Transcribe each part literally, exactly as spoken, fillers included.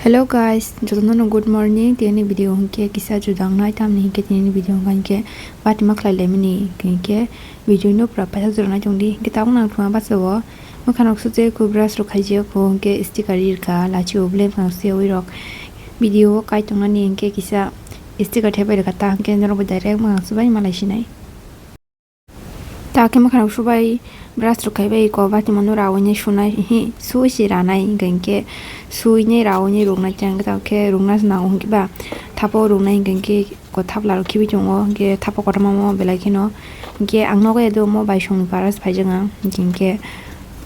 Hello guys, jotono no good morning. Tini video hwnkhe kisa juda wngnai, tamni hwnkhe tini video hwnkhe batima khlai laimani hwnkhe video no pura paithak jora nai tongdi. Hwnkhe tabuk nang thuma bacha o mwkhang rok sujui kubra srok khaijak pho hwnkhe sticker rirka lachi o blem khang se ui rok video o kai tongnani hwnkhe kisa sticker thepai rwkha ta hwnkhe norok bai direct mwkhang subai malai sinai. Ta khe mwkhang rok subai brush rok khai bai ko batima no rawui ni sunai hi sui si ranai hwnkhe hwnkhe sui ni rawui ni rwknai chang ta khe rwkna se nango hwnkhe ba thapo rwknai hwnkhe ko thapla rok khibi tongo hwnkhe thapo kotorma mo belai kheno hwnkhe ang nogo edo mo bai song ni para se phaijak ang hwnkhe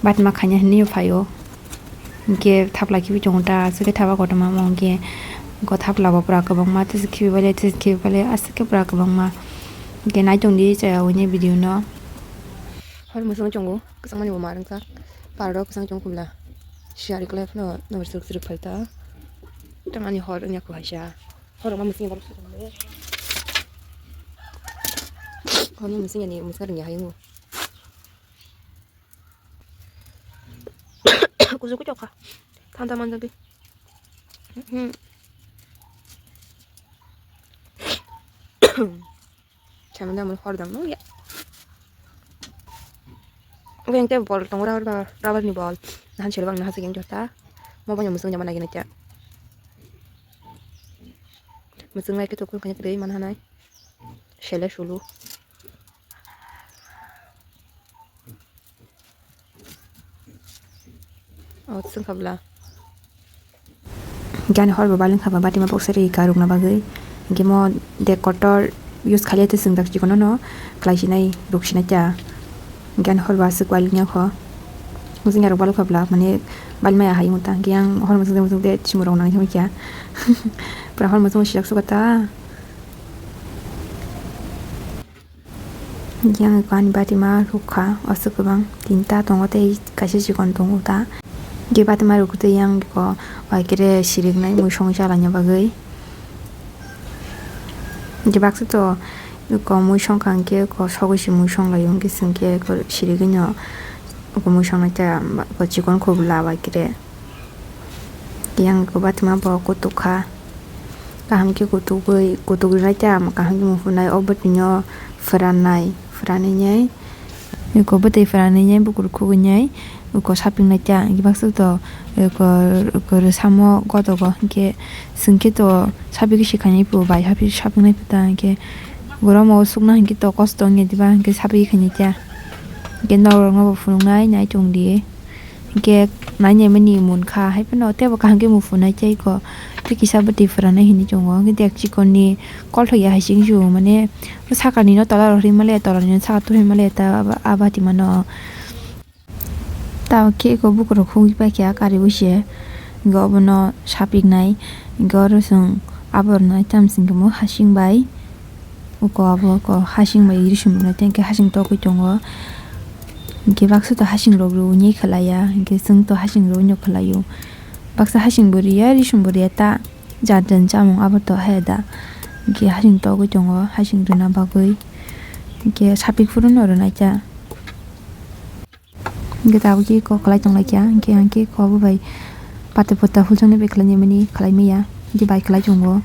batima khaina hinwi phaio. Hwnkhe thapla khibi tongo ta, aswk khe thapla kotorma mo hwnkhe, hwnkhe thapla bo pura kwbangma, tei khibi bai le, tei khibi bai le, aswk khe pura kwbangma. Hwnkhe nai tongdi chaya o ni video no. Hor mwsang tongo, kwchangmani bo ma rwngkha, parrok kwchang tongo kubla. Siyari kwlai phano, nokbar swrwk swrwk phai ta. Tamani hor wngya kho haisa. Hor ma mwsang borok swrwk tongo. Hor ma mwsang yani mwsang rwngya hayung. Kuzu kuchok kha. Thanda manjak di. Hmm. Chamanda mun hor dam nung ya. Weng te bol tong rubber, rubber ni bol. Nahan selo bang nahan segeng jota. Mo banya musung jama nagi na cha. Musung lai ke tokun kanya kre man hanai. Sele sulu. O, swngkha bwla. Hwnkhe ani hor bo balwng kha ba batima boksa ri ka rwkna bagwi. Hwnkhe mo de kotor use khalia tei chwng dak chikon no kwlai sinai rwk sinai ta. Hwnkhe ani hor bo aswk balwng ya kho. Hwnkhe arok balwk kha bwla mane balmaya hai wng ta. Hwnkhe yang hor mwchang de mwchang de chimung rok nang khe. Pura hor mwchang sijak suka ta. Yang ko ani batima rwkha, aswk kwbang tinta tongo tei kaisa chikon tongo ta. Hwnkhe batima rwkhe tei yang ko bai khe siriknai muisong chalaina bagwi. Hwnkhe baksa to ko muisong kha hwnkhe ko sogwi se muisong laio hwnkhe chwng khe ko sirigwino ko muisong nai ta ko chikon khobla bai khe. Yang ko batima bo kutuk kha. Kaham khe kutugwi, kutuk rinai ta kaham khe muphunai o bwtwino phwrannai, phwrannai nai. Ko bwtwi phwrannai nai bukur khugwi nai ko sapingnai ta. Baksa to ko, ko rwsamo gotogo hwnkhe chwng khe to sapigwi se khainai phu bai sapingnai phu ta hwnkhe goromo sukna hwnkhe to kosto wngya diba hwnkhe sapigwi khainai ta. Hwnkhe norokno bo phunuknai nai tongdi. Hwnkhe nainai mani mun kha, hai phano teibo kaham khe muphunai tei kho. Tei kisa bwtwi phwranai hinwi tongo. Hwnkhe dek chikonni kolthok ya hai se wngsu, mane sakani no tola rw rwui male, tola ni no saka tubui male ta abo, abo batima no. Tabuk khe eko bukurok khugwi paikha kariui se. Hwnkhe obono sapiknai. Hwnkhe oro chwng aborokno tam singkhe mo hasing bai. Uko abo ko hasing bai risum rwna tei hwnkhe hasing togwi tongo. Hwnkhe baksa to hasing rok rwui ni khlaiya, hwnkhe chwng to hasing rwui no khlaio. Baksa hasing bo riya, risum bo riya ta, jan jan chamung abo to hai da. Hwnkhe hasing togwi tongo, hasing rwna bagwi. Hwnkhe sapik phuru no rwnaikha. Hwnkhe tabuk khe kok kwlai tonglaikha, hwnkhe ang khe kok bo bai pata pata huljaknai bai khlainai mani khlai maya, hwnkhe bai khlai tongo.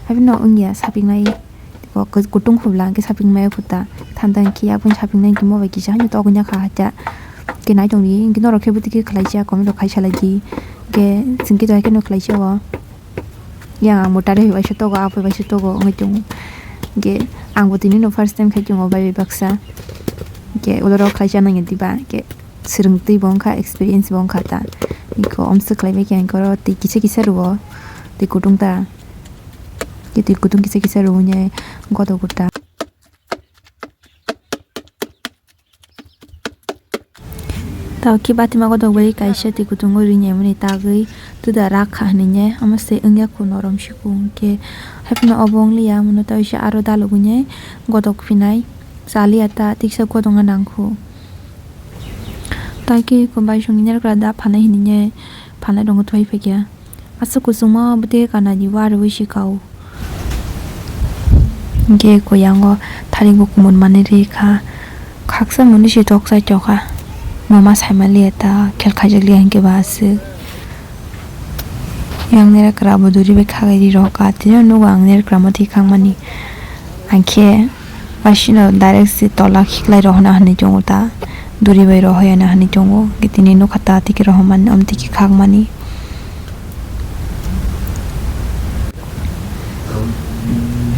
Haibeno wngya sapiknai kok kutung khobla hwnkhe sapik maya kho ta. Thanda hwnkhe yakung sapiknai hwnkhe mo bai kisa haino togwi ya kha hacha. Hwnkhe nai tongdi, hwnkhe norok khe bwtwi khe khlaisa comment rok khai salai di. Hwnkhe chwng khe to haikhe no khlaisa o. Yang ang bo tari bai se togo, abo bai se togo wngwi tongo. Hwnkhe ang bo tini no first time khai tongo bai bai baksa. Hwnkhe ulo rok khlai cha nangya diba, hwnkhe swrwng twi bo wngkha, experience bo wngkha ta. Hwnkhe omswk khlai bai khe ang oro twi kisa kisa rwo, twi kutung ta. Hwnkhe twi kutung kisa kisa rwui nai godo gota. Tao khe batima godok bai kaisa twi kutung o ri nai mani tagwi twda rak kha hinwi nai omo se wngya kho norom si kho hwnkhe haiphano obo wng liya omo no tei se aro dalogwi nai godok phinai cha liya ta tiksa godok no nang kho tei khe bai songni nai da phanai hinwi nai phanai rok thoi phaikha. Aswk kuchukma bwtwi kanani uarwi se kao. Hwnkhe koyango thani bo kumun manwi rikha. Khaksa mwnwi se tokchai tokha. Mama saimaliya ta khel khaijakliya hinkhe ba aswk. Yang nerakra bo duri bai khagai ri rohka, tini nugo ang nerakra mati khakmani. Angkhe basino direct si tola khiklai rohna hinwi tongo ta, duri bai rohoyana hinwi tongo. Tini nukha ta tiki rohormani, om tiki khakmani.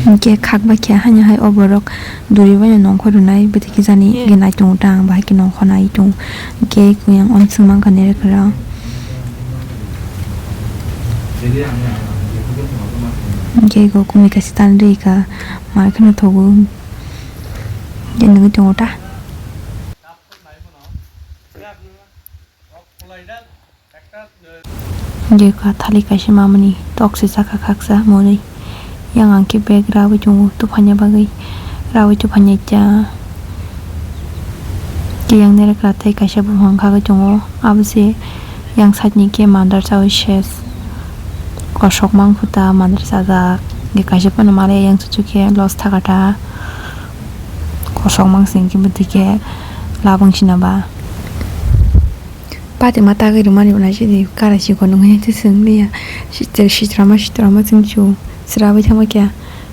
Hingke khakba khe haino hai o borok duri bai nongkhor rwnai, bwtwi khe jani hingke nai tongo ta ang, bahai khe nongkhor nai tongo. Hingke kuyang omswng mankha nerakra. Hingke eko kumi kaisa tanri ka mar kheno thogo. Hingke nugui tongo ta. Hingke ka thali kaisa mamani tok se saka khaksa mwnwi. Yang ang khe bag rawi tongo tuphanya bagwi. Rawi tuphanya cha. Yang nerakra tei kaisa buphang khagwi tongo. Abo se yang side ni khe mandar chawi ses. Kosok mang khuta mandar chajak. Hingke kaisa phano male yang chuchu khe los thakata. Kosok mang sing khe bwtwi khe labang sina ba. Pati ma tagwi rwmani unaisidi kara chikon nungya tei chwng liya. Sitra, sitrama, sitrama chwng chu srawi thangma kya.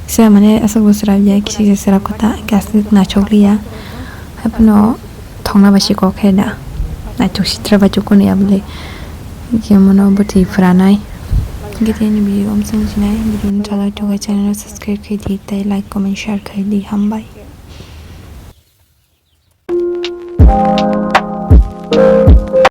Sra mane aswk bo srawi ya, kisi kisa srap kata, khe aswk naithok liya. Haiphano thongna bai se kok khe da. Naithok sitra bai chukun ya bwlwi. Khe mono bwtwi phranai. Gete ni video om chwng chinai, video ni chalai togai channel subscribe khai di, tei like, comment, share khai di. Hambai.